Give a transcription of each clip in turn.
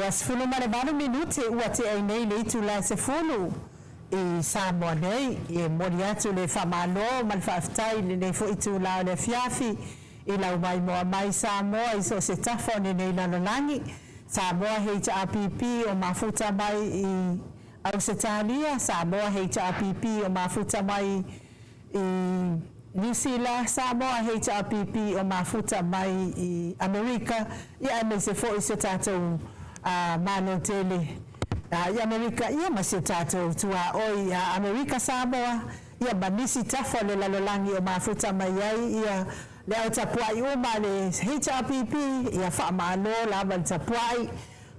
28 minute ua tea ai nei le itula e 10 i Samoa nei. E momoli atu le faamalo ma le faafetai i lenei foi itula o le afiafi i lau maimoa mai Samoa i so o se tafa o lenei lalolagi. Samoa HRPP o mafuta mai i Ausetalia, Samoa HRPP o mafuta mai i Niu Sila, Samoa HRPP o mafuta mai i Amerika, ia aemaise foi si o tatou Malo tele i Amerika, ia ma si o tatou tuaoi a Amerika Samoa, ia ma nisi tafa o le lalolagi o mafuta mai ai ia le au tapuai uma a le HRPP, ia faamalo lava le tapuai.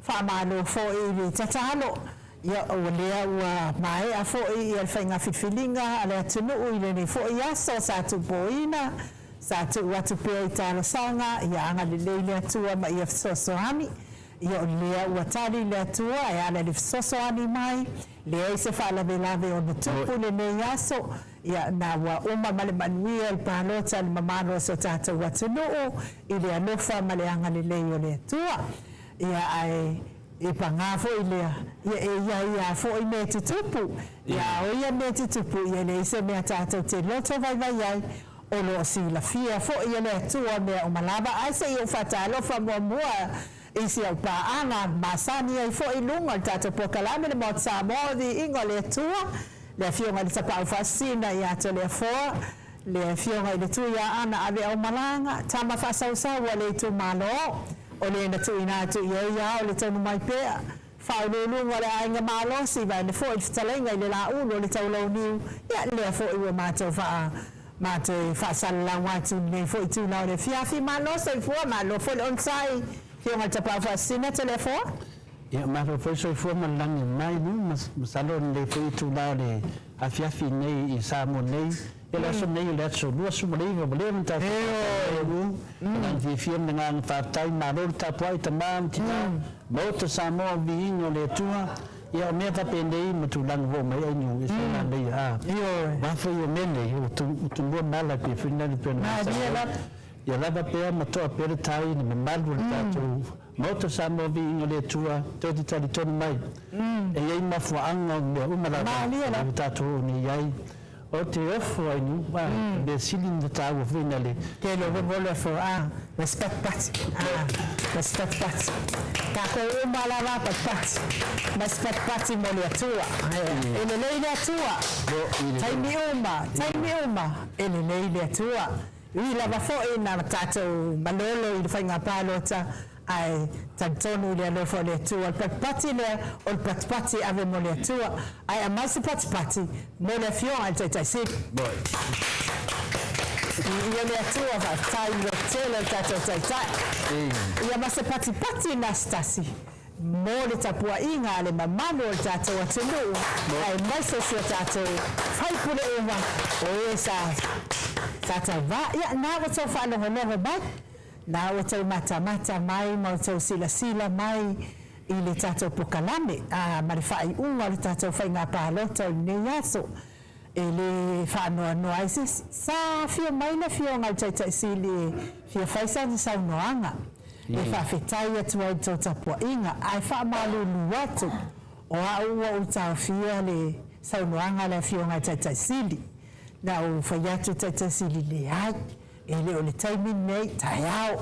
Faamalo foi i le tatalo. Ia, o lea ua maea foi ia le faiga filifiliga a le atunuu i lenei foi aso sa tuupoina, sa tuu atu pea i talosaga, ia agalelei le Atua ma ia fesoasoani. Ia, o lea ua tali le Atua e ala i le fesoasoani mai, leai se faalavelave ono tupu i lenei aso. Ia, na ua uma ma le manuia le palota i le mamalu o si o tatou atunuu i le alofa ma le agalelei o le Atua. Ia, ae e pagā foi lea, ia e i ai lava foi mea e tutupu. Ia, a o ia mea e tutupu, ia e leai se mea tatou te loto vaivai ai, o lo o silafia foi e le Atua mea uma lava. Ae se i ou faatalofa muamua i si au paaga masani ai foi i luga o le tatou polokalame le Maota Samoa o Viiga o le Atua, le Afioga i le Tapaau Faasisina ia Toleafoa, le Afioga i le Tuiaana Aveaumalaga, tama faasausau a le itumalo, o le na tuuina atu i ai ao le tonu mai pea, Faauluuluga o le Aiga Malosi, vaeane foi le fetalaiga i le Laulu o le Taulauniu, ia lea foi ua matou faa matou faasalalau atu i lenei foi itula o le afiafi. Malo soifua, malo foi le onosai, Afioga i le Tapaau Faasisina Toleafoa. Ia, malo foi le soifua ma le lagi mai, masalo o lenei foi itula o le afiafi nei i Samoa nei, ia le aso lenei o le aso 29 ua leva ona tatou faatasi ai, agaga fiafia ma le agaga faafetai, malo le tapuai tama ma tina, Maota Samoa o viiga o le Atua, ia o mea faapenei ma tulaga ua oo mai ai ni e sola nei a aua foi o mea nei ua tumua mala pei foi lena pei ona masani ai ia lava pea ma toa pea le tai le mamalu o le tatou Maota Samoa o viiga o le Atua tou te talitonu mai e i ai mafuaaga o mea uma lava ua tatou oo nei ai o te ofo ai ni a mea sili na taua foi na le Tele o le ofo a. Ma se patipati, a, ma se patipati. Tatou uma lava a patipati, ma se patipati mo le Atua. E lelei le Atua, taimi uma, taimi uma, e lelei le Atua. Ui lava foi ina tatou malolo i le faiga palota, ae talitonu i le alofa o le Atua. O le patipati lea, o le patipati e ave mo le Atua, ae aumai se patipati mo le Afioga i le Taitai Sili. Viia le Atua, faafetai i le tele o le tatou Taitai. Ia ma se patipati na se tasi mo le tapuaiga a le mamalu o le tatou atunuu, aemaise si o tatou faipule uma o e sa sa tauvā. Ia, na ua tou faalogologo mai, na ua tou matamata mai ma tou silasila mai i le tatou pokalame, a, ma le faaiuga o le tatou faiga palota o lenei aso. E le faanoanoa ai se isi. Sa afio mai le Afioga i le Taitai Sili e fia fai sana saunoaga e faafetai atu ai i le tou tapuaiga, ae faamalulu atu, o au ua ou taofia le saunoaga a le Afioga i le Taitai Sili. Na ou fai atu i le Taitai Sili, Leai, e le o le taimi lenei, taeao,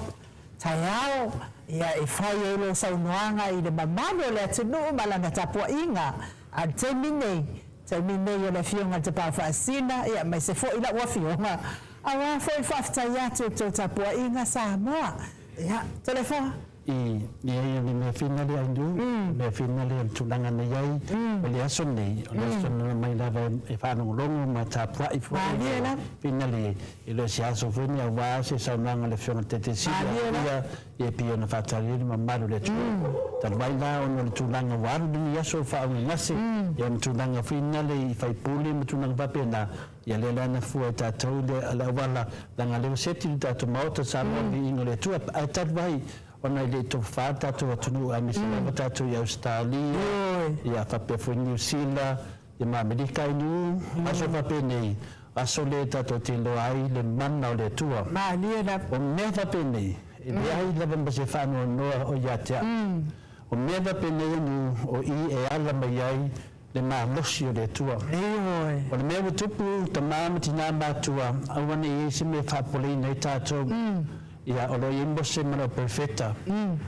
taeao, ia e fai ai lou saunoaga i le mamalu o le atunuu ma lana tapuaiga, a o le taimi lenei, taimi nei o le Afioga i le Tapaau Faasisina, ia aemaise foi lau Afioga, aua foi le faafetai atu i le tou tapuaiga Samoa. Ia, Toleafoa. I, leai, o le mea fina lea Andrew, o le mea fina lea o le tulaga na i ai, o le aso lenei, o le aso na omai lava e faalogologo ma tapuai foi i le fina le, e le o se aso foi lenei aua se saunoaga a le Afioga i le Taitaifono, ia, Ia pei ona faatali ai le mamalu o le atunuu. Talu ai la ona o le tulaga ua alu lenei aso o faaugagase, ia ona tulaga foi nale i faipule ma tulaga faapena, ia lea la na fua e tatou le le auala leaga lea ua seti le tatou Maota Samoa i le viiga o le Atua. Ae talu ai ona e le i tofafa le tatou atunuu aemaise lava tatou i Ausetalia, ia faapea foi Niu Sila, ia ma Amerika i Niu, aso faapenei, aso lea tatou te iloa ai le mana o le Atua. Malie lava. O mea faapenei, e leai lava ma se faanoanoa o ia te au. O mea faapenei o Niu, o i e ala mai ai le malosi o le Atua. Ioe. O le mea ua tupu, tama ma tinā matua, aua ne i i ai se mea e faapoleina ai tatou. Ia, o lo o i ai Mose ma lau perofeta.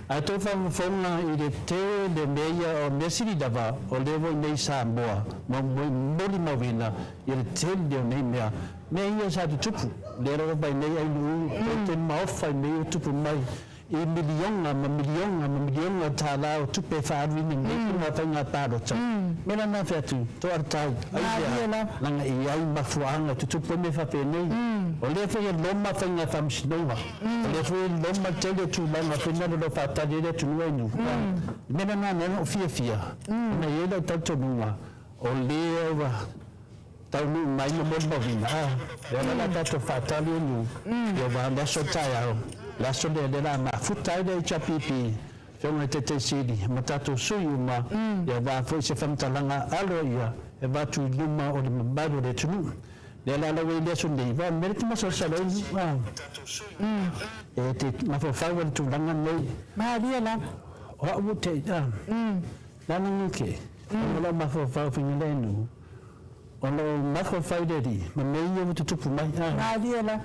Ae tou faafofoga i le tele o mea ia, o mea sili lava, o lea ua i inei i Samoa, ma molimauina ia le tele o nei mea. Mea ia sa tutupu, lea lava vai nei Ainuu, ou te maofa i mea ia ua tupu mai i miliona ma miliona ma miliona o tālā o tupe e faaaluina nei i ngā faiga palota. Me la nā whea atu, tō aratau, aisea, langa i ai mafuaaga e tutupu ai mea faapenei. O lea foi e loma faiga faamasinoga, o lea foi e loma le tele o tulaga foi na lo faatali ai le atunuu Ainuu. Le mea lena na ou fiafia, ona e i ai lau talitonuga, o lea ua taunuu mai ma molimauina, a, lea la o le a tatou faatali Ainuu, ia aua o le aso o le taeao, le aso lea lea o le a mafuta ai le HRPP, Afioga i Taitai Sili ma tatou sui uma, ia aua foi se faamatalaga aloaia e avatu i luma o le mamalu o le atunuu. Lea la lau ai i le aso nei, aua o le mea lea e te masalosalo ai, a, e te mafaufau ai i le tulaga lenei. Malie lava. O au ou te, a, le a lagi ke, o lau mafaufau faiga lea nuu, o lou mafaufau i le Alii ma mea ia ua tutupu mai, a. Malie lava.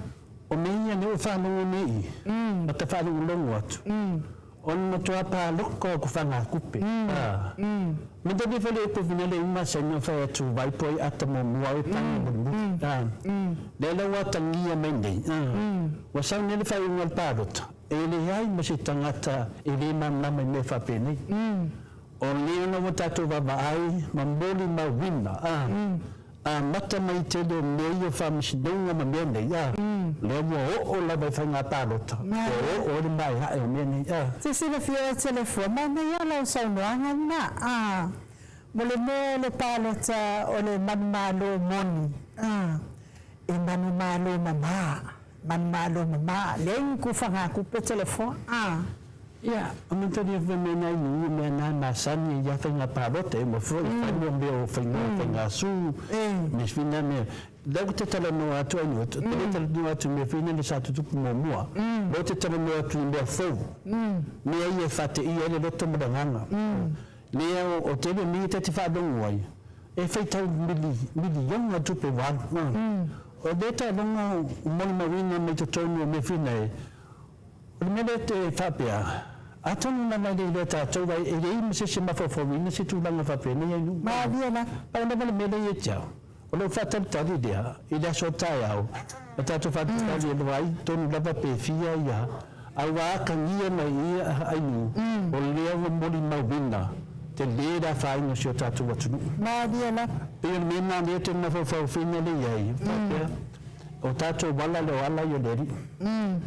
O mea ia lea ua faalogo nei ma ta faalogologo atu, o le matua palota o ku fagatupe. Me te le fale upu fina le uma saina fai atu vai po ai ata muamua au e taga mulimuli. Lea la ua atagia mai nei, ua sau nei le faaiuga o le palota, e leai ma se tagata e le malamalama i mea faapenei. O lea la ua tatou vaavaai ma molimauina, amata mai i tele o mea ia o faamasinoga ma mea nei, a, lea ua oo lava i faiga palota, ua oo ai le maeae o mea nei, a. Te silafia e Telefua, manaia lau saunoaga lena, a, mo le mea o le palota o le manumalo moni, a, e manumalo mama, manumalo mama, leai ni kufagatupe Telefua, a. Ia, o mea tali foi mea na inu, mea na masani ia faiga palota e uma foi fai mo mea o faiga faiga su, me fina mea. Lea ou te talanoa atu ai te le talanoa atu i mea foi nei sa tutupu muamua. Lea ou te talanoa atu i mea fou. Mea ia e faateia ai le loto ma le agaga. Lea o tele mea ia ta te faalogo ai, e faitau miliona tupe ua alu. O lea taaloga o molimauina mai totonu o mea foi nei, O le mea lea e faapea, atonu lava e le iloa e tatou, ae e leai ma se isi e mafaufauina se tulaga faapenei ai nuu. Malie lava. Pau lava le mea lea ia te au, o lou faatalitali lea i le aso a taeao, na tatou faatalitali e loa ai tonu lava pe fia ia, a ua atagia mai i i ai nuu, o lea ua molimauina tele le afaina o si o tatou atunuu. Malie lava. Pei o le mea lena lea ou te mafaufau lea i ai, faapea, o tatou ala lea o ala ia o le Alii.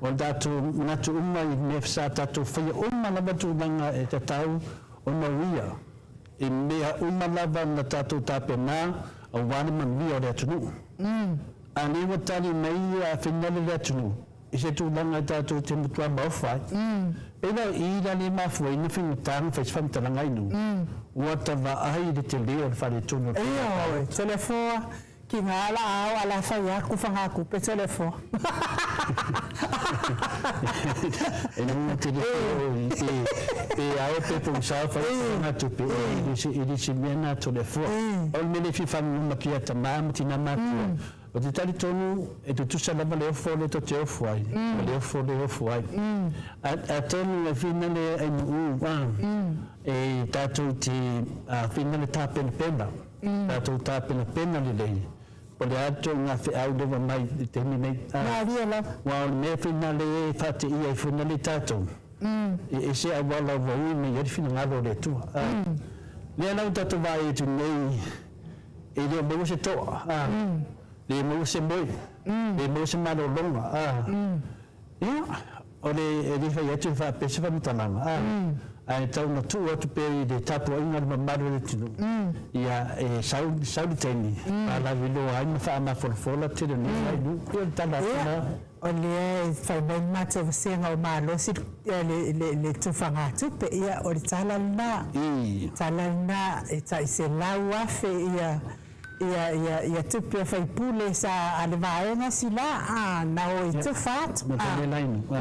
O le tatou manatu uma i mea sa tatou faia uma lava tulaga e tatau ona uia i mea uma lava na tatou tapena aua le manuia o le atunuu. A lea ua tali mai ia finale le atunuu i se tulaga e tatou te matua maofa ai. Pei la o i la lea e mafua ai ona faigata ona fai se faamatalaga ai nuu, ua ta vaai i le tele o le faaletonu o le faiga palota. Ioe, Toleafoa, Ki ngā ala ao ala whai aku whangakupe toleafoa. E nonga te rite o i pe, pe ao pe pongsa whai whangatupe e le se mea nā toleafoa. O le mea le fia whanonga ki a tamā ma tina mātua. O te tari tonu e tutusa lava le ofo le to te ofo ai, ma le ofo le ofo ai. A tonu e whina le ai nuu, e tātou te whina le tāpenapena. Tatou tapenapena lelei, po le a tou nga feau leva mai i le taimi nei. Malie lava. Ua o le mea finale e faateia ai foi le tatou, e ese auala ua ui mai ai le finagalo o le Atua. Lea la ua tatou vaai atu nei, e le o maua se toa, le maua se moe, le maua se malologa. Ia, o le, e le fai atu e faapea se faamatalaga, a, ae tau na tuu atu pea i le tapuaiga a le mamalu o le atunuu, ia, e sau, sau le taimi, faalaviloa ai ma faamafolafola tele o nei vailiu. Ia, o le tala atu Ia, lena. o lea e fai mai le matou vasega o malosi le, le, le tufagatupe, ia, o le tala lena, tala lena, e tai 100,000 ia, Ia, ia, ia tupe a faipule sa a le vaega si la, a, na o i tufa atu, Ma a. tele lainu, a,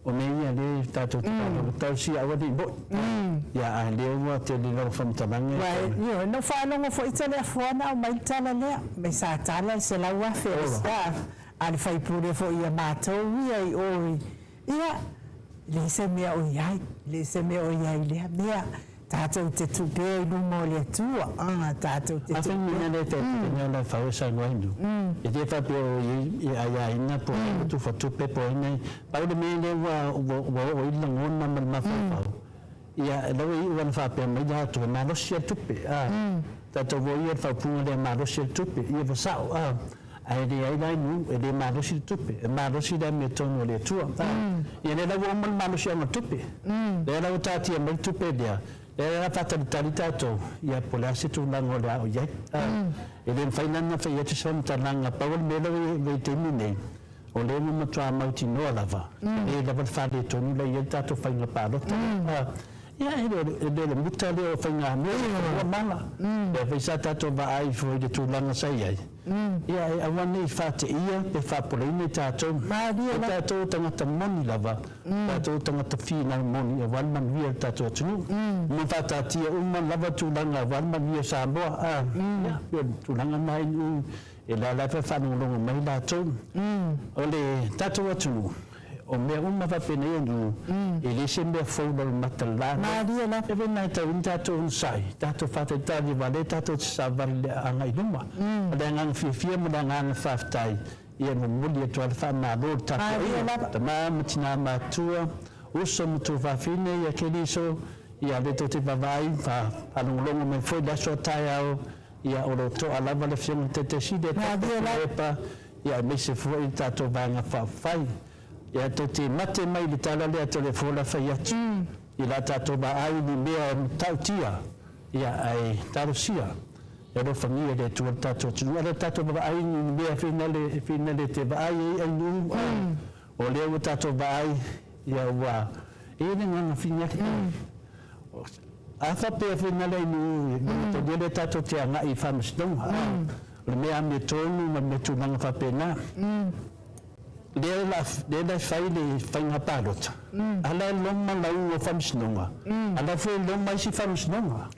o mea ia lea i tatou te faalogo tau sia aua nei moi, ia, a lea ua tele lava faamatalaga e Ua, tau. ioe, na ou faalogo foi Toleafoa na aumai le tala lea, mai sa tala le 100,000 a le, a, a le faipule foi ia matou ia i o i, Ia, e leai se mea o i ai, e leai se mea o i ai i lea mea. Tatou te tu pea i luma o le Atua, a, tatou te tu Afai pea. mea lea e fai atu fau e saunoa ai nu, e le faapea o i ai e aiaiga po o ai ua tufa tupe po o ai nai, pau le mea lea ua oo ai le lagona ma le mafaufau, Ia, lau e iu ana faapea mai latou, e malosi a le tupe, a. Tatou o ia i le faaupuga lea, malosi a le tupe, ia ua sao, a. Ae leai la i nuu, e le malosi le tupe, e malosi le amiotonu a le Atua, a. Ia lea la ua uma le malosiaga o le tupe. Lea la ua taatia mai le tupe lea, lea la faatalitali tatou, ia po o le a se tulaga o le a o i ai, a. E le mafai la ona fai atu se faamatalaga, pau o le mea la ua i ai i le taimi nei, O lea ua matua mautinoa lava, e le lava le faaletonu la e i ai le tatou faiga palota. Ia, e le o le muta lea o faigamea i fanua mala. Lea foi sa tatou vaai foi i le tulaga sa i ai, ia, e aua ne i faateia pe faapolaina i tatou. O tatou o tagata moni lava, o tatou o tagata finau moni aua le manuia o le tatou atunuu. Ma faataatia uma lava tulaga aua le manuia o Samoa. Ia, pei o le tulaga lena i E la lava e faalogologo mai latou. O le tatou atunuu, o mea uma faapenei anu, e le se mea fou lalomata la. Malie lava. E wena e tau ina tatou onosai, tatou faatalitali aua lea tatou te savali le agai i luma. O le agaga fiafia ma le agaga faafetai, ia momoli atu lava le faamalo i le tapuaiga, tama ma tina matua, uso ma tuafafine ia Keliso, ia lea tou te vaavaai, faalogologo mai foi le aso a taeao, Ia, o lo o toa lava le Afioga i le Taitaisili a tatou Tuilaepa, ia aemaise foi le tatou Vaega Faaupufai. Ia, tou te mate mai i le tala lea a Toleafoa fai atu, i la tatou vaai i ni mea e matautia, ia, ae talosia, e alofagia e le Atua le tatou atunuu. A o le tatou vaavaai i ni mea e finale, e finale te vaai ai ainuu, a o lea ua tatou vaai, ia, ua e i ai le agaga finale. A faapea foi na le nuu e lea tatou te agai i faamasinoga, o le mea amiotonu ma le mea tulaga faapena. Lea la lea la e fai le faiga palota, a la e loma lauga o faamasinoga, a la foi e loma isi faamasinoga.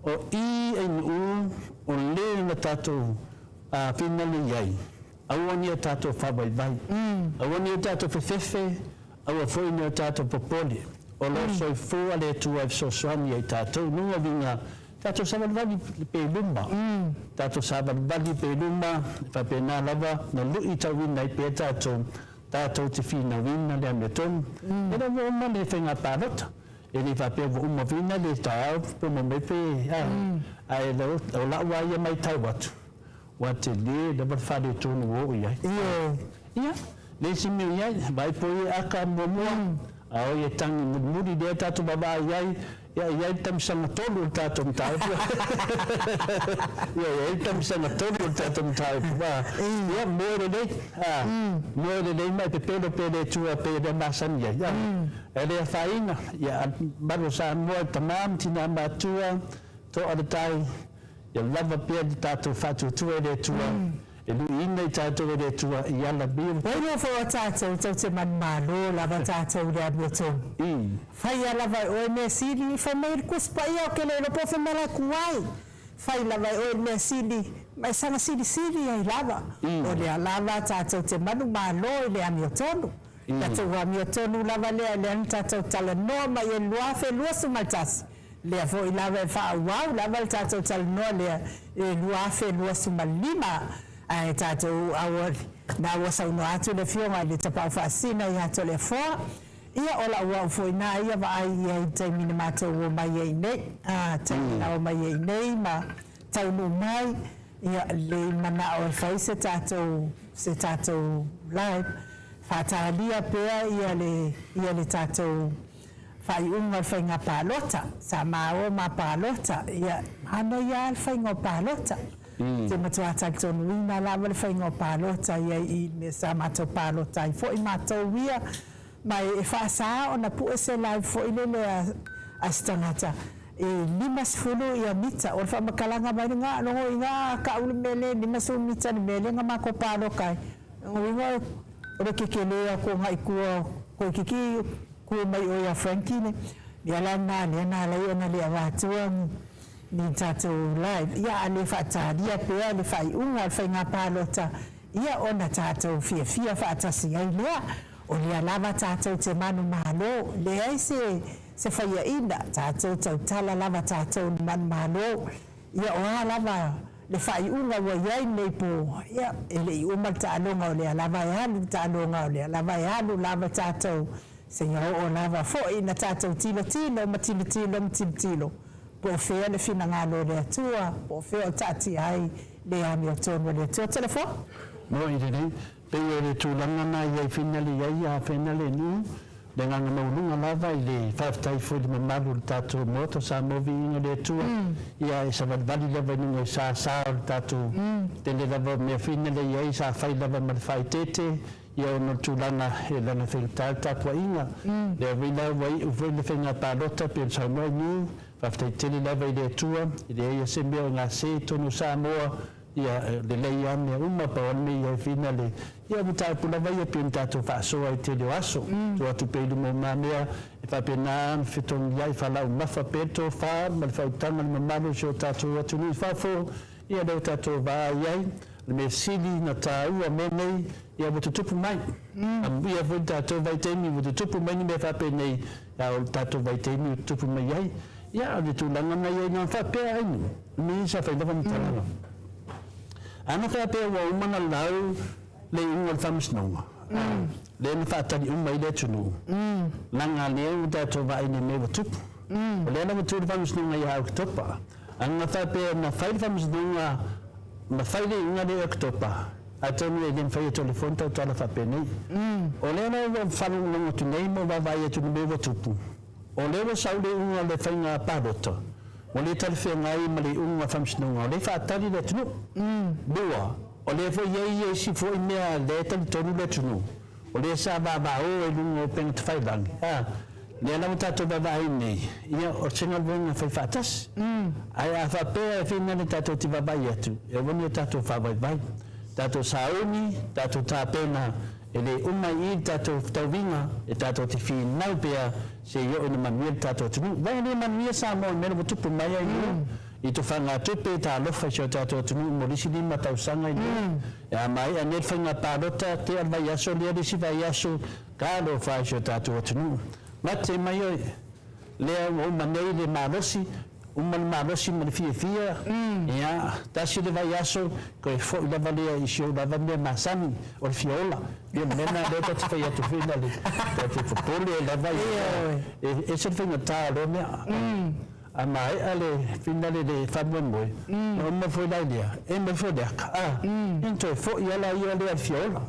O i e nuu o le na tatou finale i ai. Aua ne i o tatou faavaivai. Aua ne i o tatou fefefe, aua foi ne i o tatou popole. O lo o soifua le Atua e fesoasoani ia i tatou. Lona uiga, tatou savalivali pea i luma, tatou savalivali pea i luma, e faapena lava na luitauina ai pea tatou, tatou te finauina le amiotonu. E le ua uma le faiga palota, e le faapea ua uma vina le taeao pe uma mai pe a, ae o lau lava ia matau atu, Ua tele lava le faaletonu ua oo i ai. Ioe. Ia, le isi mea i ai, vaai po o ia e aka muamua, a o ia e tagi mulimuli, lea tatou vaavaai i ai, ia, e i ai le tamisaga tolu o le tatou mataupu. Ia, e i ai le tamisaga tolu o le tatou mataupu. A, ia, moe lelei, a, moe lelei ma e pepelo pea i le Atua pei o lea masani ai. A, e le afaina, ia, a le mamalu o Samoa i tama ma tina matua, toa le tai, Ia lava pea le tatou faatuatua e le Atua, e luiina i tatou e le Atua i ala mea ua. Ua iloa foi o tatou tou te manumalo lava tatou i le amiotonu. Faia lava e oe mea sili, fai mai le Tusi Paia o ke le iloa po o fea mea la e ku ai. Fai lava e oe le mea sili, ma e saga silisili ai lava. O lea lava tatou te manumalo i le amiotonu. Tatou amiotonu lava lea, lea na tatou talanoa mai ai i le 2021. Lea foi lava e faaauau lava le tatou talanoa lea i le 2025, ae tatou aua na ua saunoa atu le Afioga i le Tapaau Faasisina ia Toleafoa, ia o lau au foi na ia vaai i ai i le taimi na matou omai ai nei, a, taimi na omai ai nei ma taunuu mai, ia lelei manao e fai se tatou, se tatou live, faatalia pea ia le, ia le tatou faaiuga o le faiga palota, sa maua ma palota, ia, manaia lava le faiga o palota. Ou te matua talitonuina lava le faiga o palota ia i le mea sa matou palota ai foi matou ia, ma e faasa ona pue se live foi lele a se tagata e 50 ia mita. O le faamatalaga mai lena, logoina a kau le mea lea e 50 mita le mea lea na matou paloka ai. Logoina o le kekele atu agai i tua toeitiiti Ku mai ʻoe iā Frankie le mea la lena lea na ala ai ona le avatua ni tatou live ia a le faatalia pea le faaiuga o le faiga palota ia ona tatou fiafia faatasi ai lea. O lea lava tatou te manumalo leai se se faiaina tatou tautala lava tatou i le manumalo ia o a lava le faaiuga ua i ai lenei po ia e le i uma le taaloga o lea lava e alu le taaloga o lea lava e alu lava tatou Seia oo lava foi ina tatou tilotilo ma tilotilo ma tilotilo, po o fea le finagalo o le Atua, po o fea o taatia ai le amiotonu a le Atua. Telefoni. Moi lelei, pei o le tulaga na i ai finale i ai a finale nu, le agaga maualuga lava i le faafetai foi i le mamalu o le tatou Maota o Samoa Viiga i le Atua, ia e savalivali lava i luga i sa sa o le tatou tele lava o mea finale i ai sa fai lava ma le faaeteete, Ia ona o le tulaga e lana faigata le tapuaiga, lea foi la ua iu foi le faiga palota pei ona saunoa i Niu, faafetai tele lava i le Atua, e leai a se mea o gase i totonu o Samoa, ia e lelei a mea uma, pau a le mea ia e fina le, ia o mataupu lava ia pei ona tatou faasoa i le tele o aso, tuu atu pea i luma o mamea e faapena ona fetogiai faalaumafa pea le tofa ma le faautaga i le mamalu o si o tatou atunuu i fafo, ia lea ua tatou vaai ai, o le mea sili na taua mea nei, ia ua tutupu mai. Amuia foi le tatou vaitaimi ua tutupu mai ni mea faapenei, a o le tatou vaitaimi ua tutupu mai ai. Ia, o le tulaga na i ai na faapea ai nuu, o mea ia sa fai lava matalaga. A na faapea ua uma na lau le iuga o le faamasinoga, lea na faatali uma ai le atunuu, leaga lea ua tatou vaai i le mea ua tupu. O lea la ua tu le faamasinoga ia Oketopa. A na faapea na fai le faamasinoga, na fai le iuga lea i Oketopa, atonu e le mafai e Toleafoa ona tautala faapenei. O lea la ua faalogologo atu nei ma vaavaai atu i le mea ua tupu, o lea ua sau le iuga o le faiga palota, ua le talafeagai ma le iuga o le faamasinoga, o lea e faatali le atunuu. Lua, o lea foi e i ai isi foi mea lea e talitonu le atunuu, O lea sa vavao i luga o upega tafailagi, a, lea la ua tatou vaavaai nei, ia, o se galuega fai faatasi. Ae a faapea e finagalo tatou te vaavaai atu, e aua ne i o tatou faavaivai. Tatou sauni, tatou tapena, e le uma i i le tatou tauviga, e tatou te finau pea se i oo ina manuia le tatou atunuu. Aua e le manuia Samoa i mea ua tupu mai ai nei. I tofagatupe talofa i si o tatou atunuu mo le isi 5 tausaga i nei. A maea nei le faiga palota, tea le vaiaso lea le isi vaiaso, talofa i si o tatou atunuu. Mate mai oe, lea ua uma nei le malosi, uma le malosi ma le fiafia, ia, tasi le vaiaso, toe foi lava lea i si ou lava mea masani, o le fia ola. Ia, o le mea lena lea ta te fai atu foi na le, ta te popole lava e ese le faigata o lea mea. A maea le finale le faamoemoe, na uma foi la i lea, e mai foi le aka, a, ia toe foi lava la ia lea i le fia ola.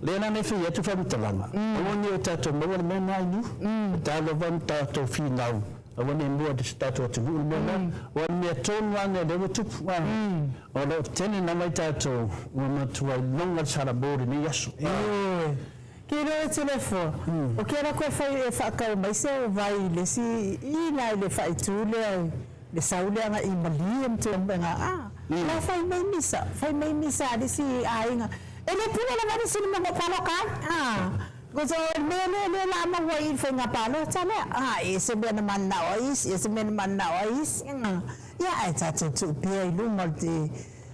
Lea la na fai atu faamatalaga, aua ne i o tatou maua le mea lena i Nuhu. E tatau lava ona tatou finau, aua ne i mua i si tatou atunuu le mea lena. Aua o le mea tonu lava lea ua tupu, a, o lo o tele lava i tatou ua matua iloga le salamo i lenei aso. Ioe. Ke iloa e Toleafoa, o ke ala koe fai e whaakau mai se o vai i le isi i la i le whaitū lea i le sau lea nga i malie ma te nga a la fai mai misa, fai mai misa a le isi aiga. E le pule lava le isi le mango paloka ai, a. Because o le mea lea lea la maua i le whainga palota lea, a, e se mea na manao ai isi, e se mea na manao ai isi, a. Ia, ae tatou tuu pea i luma o le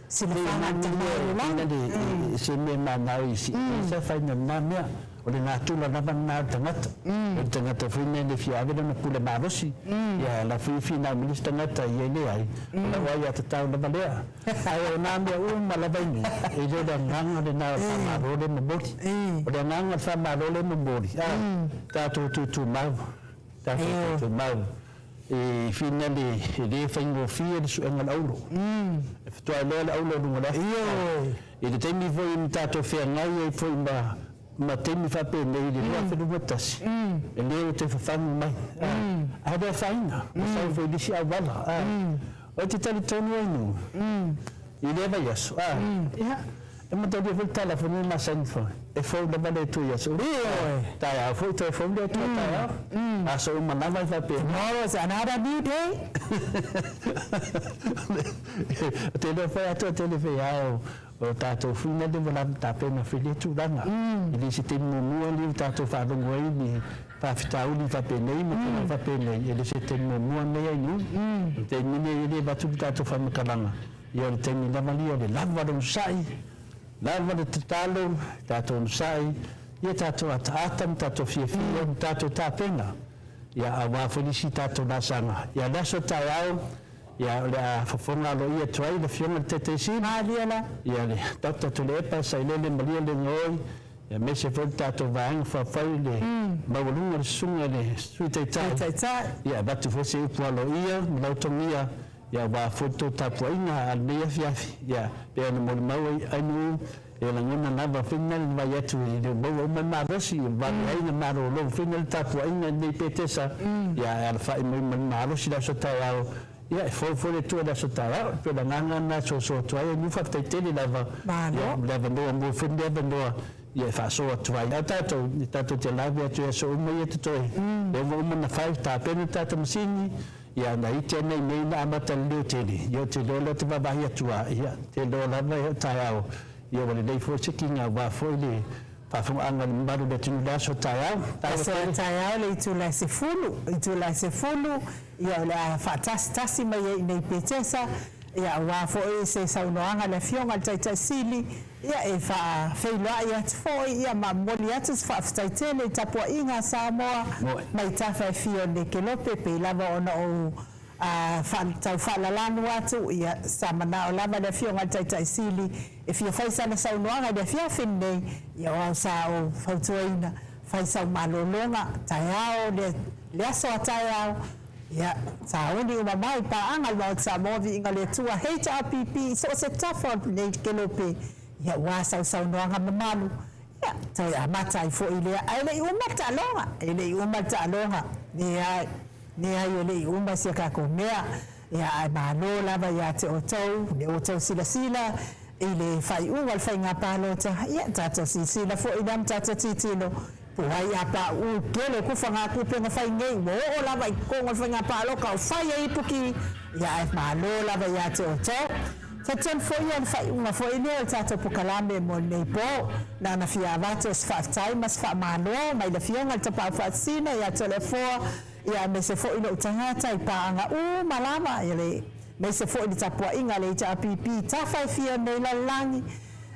silafaga a le tama o le lagi. E se mea manao i si sa fai na lena mea, o le natura lava lena o le tagata. O le tagata foi nei le fia ave lona pule malosi, ia la foi finau mai le isi tagata ia e leai, o lau aiatatau lava lea. Ae o nā mea uma lava i nei, e le o le agaga lena o le faamalo lea e momoli. O le agaga o le faamalo lea e momoli, a, tatou tutumau, tatou tutumau. E finale e le faigofie le suega o le auro. E faatoa iloa le auro i luga o le afi. I le taimi foi na tatou feagai ai foi ma ma taimi faapenei i le 2021, e le o toe fafagu mai. Ae le afaina, ua sau foi i le isi auala. Ou te talitonu ai nuu i lea vaiaso, ia, e matalia foi le tala foi lenei masani foi, e fou lava le Atua i aso uma. Taeao foi toe fou le Atua taeao. Aso uma lava e faapena. Tomorrow is another new day. Ou te iloa foi atu, tele foi lava o tatou fuina lea ua lava tapena foi lea tulaga. E le o se taimi muamua lea ua tatou faalogo ai ni faafitauli faapenei ma tulaga faapenei, e le o se taimi muamua lenei ai nuu. O le taimi lenei e le avatu le tatou faamatalaga, ia o le taimi lava lea o le lava le onosai, lava le tatalo, tatou onosai, ia tatou ataata ma tatou fiafia ma tatou tapena, ia aua foi le isi tatou laasaga. Ia le aso taeao, Ia, o le a fofoga aloaia atu ai le Afioga i le Taitaisili, Malie la. ia, le Doctor Tuilaepa Sailele Malie Legaoi, ia aemaise foi le tatou Vaega Faaupufai le maualuga o le Susuga i le Sui Taitai. Sui Taitai. Ia, avatu foi se upu aloaia ma lau togia, ia aua foi le tou tapuaiga a lenei afiafi, ia, pei ona molimau ai Ainuu, e lagona lava foi lena le vaai atu e le o maua uma le malosi, e vave ai ona malolo foi lena le tapuaiga i lenei Petesa, ia ae alafai mai ma le malosi i le aso taeao, ia e fou foi le Atua i le aso taeao. E pei o le agaga lena e soasoa atu ai, Ainuu faafetai tele lava, ia mo le avanoa, maua foi lenei avanoa, ia e faasoa atu ai. A o tatou, e tatou te lave atu i aso uma ia totoe, lea ua uma ona fai, tapena le tatou masini, Ia, na ite nei nei na amata le leo tele, ia ou te iloa lea ou te vaavaai atu a, ia, te iloa lava ia o taeao, ia ua lelei foi se kiga aua foi le faafogaaga a le mamalu o le atunuu i le aso taeao. Aso a taeao le itula e 10, itula e 10, ia o le a faatasitasi mai ai i inei i Petesa, ia aua foi se saunoaga a le Afioga i le Taitai Sili, Ia, e faafeiloai atu foi, ia, ma momoli atu se faafetai tele i tapuaiga a Samoa mai tafa e fia o lenei kelope, e pei lava ona ou tau faalalanu atu, ia, sa manao lava le Afioga i le Taitai Sili e fia fai sana saunoaga i le afiafi lenei, ia, o au sa ou fautuaina, fai sau malologa, taeao, le aso a taeao, ia, sauni uma mai, paaga le Maota Samoa, viiga le Atua, HRPP, i so o se tafa o lenei kelope, ia, ua sau saunoaga mamalu, ia, toe amata ai foi lea, ae le i uma le taaloga, e le i uma le taaloga, leai, leai e le i uma si a tatou mea, ia, ae malo lava ia te outou, le outou silasila i le faaiuga o le faiga palota, ia, tatou silasila foi lea ma tatou tilotilo, Po o ai a paʻu tele ku fagatupe na fai nei, ua oo lava i totonu o le faiga palota o fai ai ipuki, ia ae malo lava ia te outou. Talitonu foi o le faaiuga foi lea o le tatou pokalame mo lenei po. Na ona fia avatu o se faafetai ma se faamalo mai le Afioga i le Tapaau Faasisina ia Toleafoa, ia aemaise foi lou tagata i paaga uma lava, ia le. Aemaise foi le tapuaiga a le HRPP tafa e fia nei lalolagi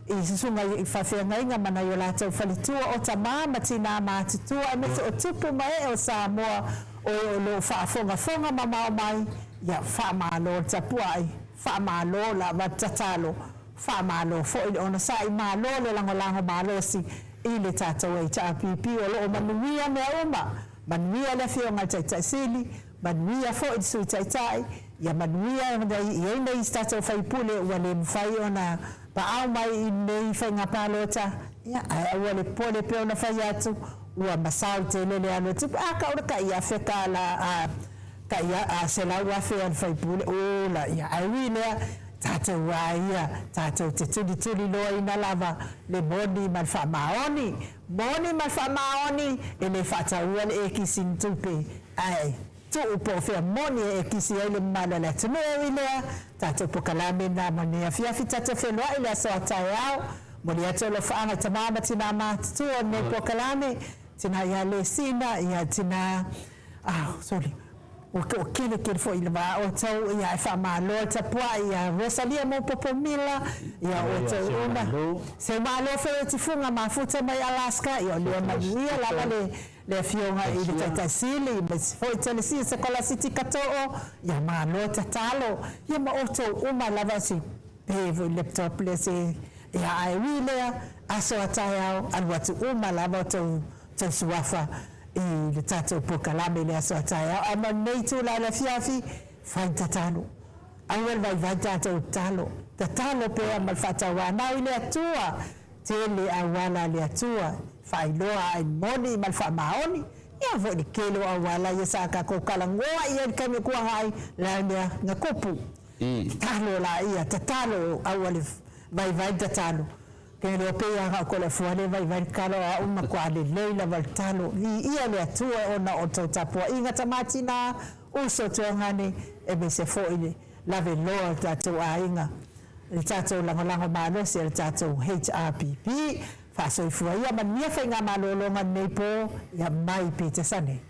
i susuga i faafeagaiga ma nai o latou faletua o tama ma tina matutua aemaise o tupu ma ee o Samoa o e o lo o faafogafoga mamao mai, ia faamalo le tapuai, faamalo lava le tatalo, faamalo foi le onosai, malo le lagolago malosi i le tatou HRPP o lo o manuia mea uma, manuia le Afioga i le Taitai Sili, Manuia foi le Sui Taitai, ia manuia i ai nei isi tatou sui usufono ua le mafai ona paau mai i lenei faiga palota, ia ae aua le popole pei ona fai atu, ua masau tele le alu atu, a kau le kai afe tala a kai a 100,000 a le sui usufono, ola ia, ae ui i lea, tatou a ia, tatou te tulituliloaina lava le moni ma le faamaoni, moni ma le faamaoni, e le faataua le ekisi ni tupe. Ae tuu po o fea moni e kisi ai le mamalu o le atunuu e ui lea, tatou pokalame na mo lenei afiafi tatou feloai le aso a taeao. Momoli atu alofaaga i tama ma tina matutua o lenei pokalame, tina ia Lesina, ia tina, ah sorry, ua toatele tele foi le va outou, ia ae faamalo le tapuai ia Rosalia Mopopo Mila, ia outou uma. Seumalo foi o Tifuga mafuta mai Alaska, ia o lea manuia lava le Le Afioga i le Taitai Sili, aemaise foi Telesia Sekolasiti Kato'o, ia malo tatalo, ia ma outou uma lava si pe foi laptop lea se, ia ae ui lea, aso a taeao, alu atu uma lava outou tou suafa i le tatou polokalame i le aso a taeao. Ae ma lenei itula i le afiafi, fai tatalo. Aua le vaivai tatou tatalo. Tatalo pea ma le faatauanau i le Atua. Tele auala a le Atua e faailoa ai moni ma le faamaoni, ia foi le tele o auala ia sa tatou talanoa i ai i le taimi o tuagai, le a le mea na tupu. Tatalo laia, tatalo, aua le vaivai le tatalo. Ke iloa pei a na o Toleafoa lea e vaivai le tatalo, a o au matua lelei lava le tatalo. Viia le Atua ona o tou tapuaiga tama tina, uso tuagane, aemaise foi le laveloa o le tatou aiga. Le tatou lagolago malosi a le tatou HRPP. Faasoifua ia manuia faigamalologa lenei po, ia mai Petesane.